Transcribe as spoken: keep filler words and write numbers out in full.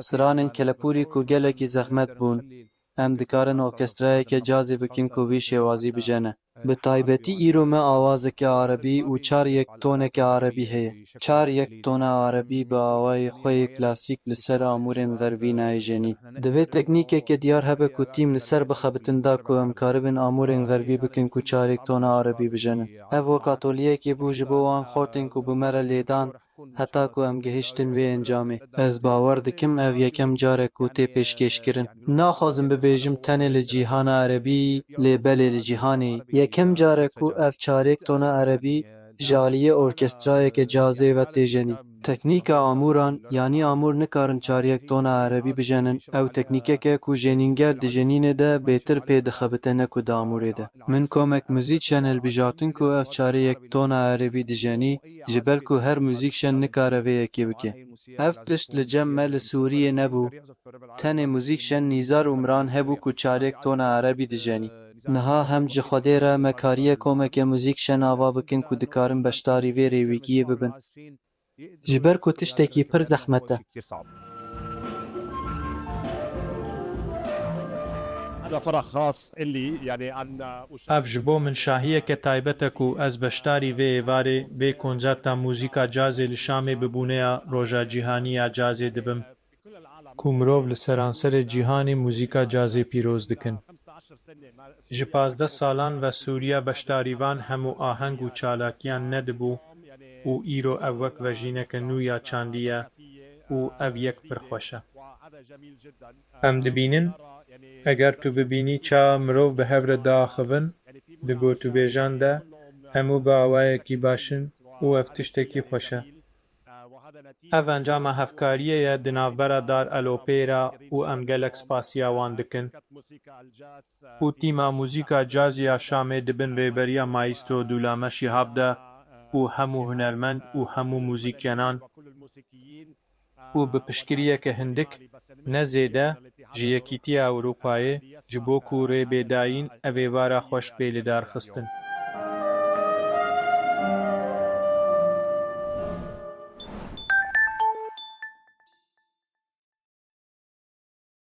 Stranên kelepûrî ku gelekî zehmet bûn, em dikarin orkestrayeke cazê bikin ku vî şêwazî bijene. Bi taybetî îro me awazeke erebî û çar yek toneke erebî heye. Çar yek tona erebî bi awayê xwe yê klasîk li ser amûrên xervî nayê jenî. Divê teknîkeke diyar hebe ku tîm li ser bixebitin da ku em karibin amûrên xervî bikin ku çar yek tona erebî bijenin. Ev wek atolyeyekê bû ji bo wan xortên ku bi me re lêdan heta ku em gihiştin vê encamê. Ez bawer dikim ev yekem car e ku tê pêşkêşkirin. Naxwazim bibêjim tenê li cîhana erebî, lê belê li cîhanê yekem car e ku ev çar yek tona erebî ji aliyê orkestrayeke cazê ve tê jenî. Teknîka amûran, yanî amûr nikarin çar yek tona erebî bijenin, ew teknîkek e ku jênînger di jenînê de bêtir pê dixebite ne ku di amûrê de. Min komek muzîkşen hilbijartin ku ev çar yek tona erebî dijenî, ji ber ku her muzîkşen nikare vê yekê bike. Ev tişt li cem me li Sûriyê nebû. Tenê muzîkşen Nîzar Umran hebû ku çar yek tona erebî dijenî. Niha hem ji Xwedê re me kariye komeke muzîkşen ava bikin ku dikarin beşdarî vê rêwîgiyê bibin. Ji ber ku tiştekî pir zehmet e. Ev ji bo min şahiyeke taybet e ku ez beşdarî vê êvarê, vê konserta muzîka cazê li Şamê bi bûneya Roja Cîhanî ya Cazê dibim, ku mirov li seranserê cîhanê muzîka cazê pîroz dikin. Ji pazdeh salan ve Sûriya beşdarîvan hemû aheng û çalakiyan nedibû û îro ev wek vejîneke nû ya çandî ye û ev yek pir xweş e. Em dibînin, eger tu bibînî çawa mirov bi hev re diaxivin, di gotûbêjan de hemû bi awayekî baş in û ev tiştekî xweş e. Ev encama hevkariyê ye di navbera Dar El Opera û em gelek spasiya wan dikin. Û tîma muzîka cazî ya Şamê di bin rêberiya Maestro Dûlame Şihab de û hemû hunermend û hemû muzîkyenan û bi piştgiriyeke hindik, ne zêde, ji Yekîtiya Ewropayê, ji bo ku rê bê dayîn ev êvara xweş bê lidarxistin.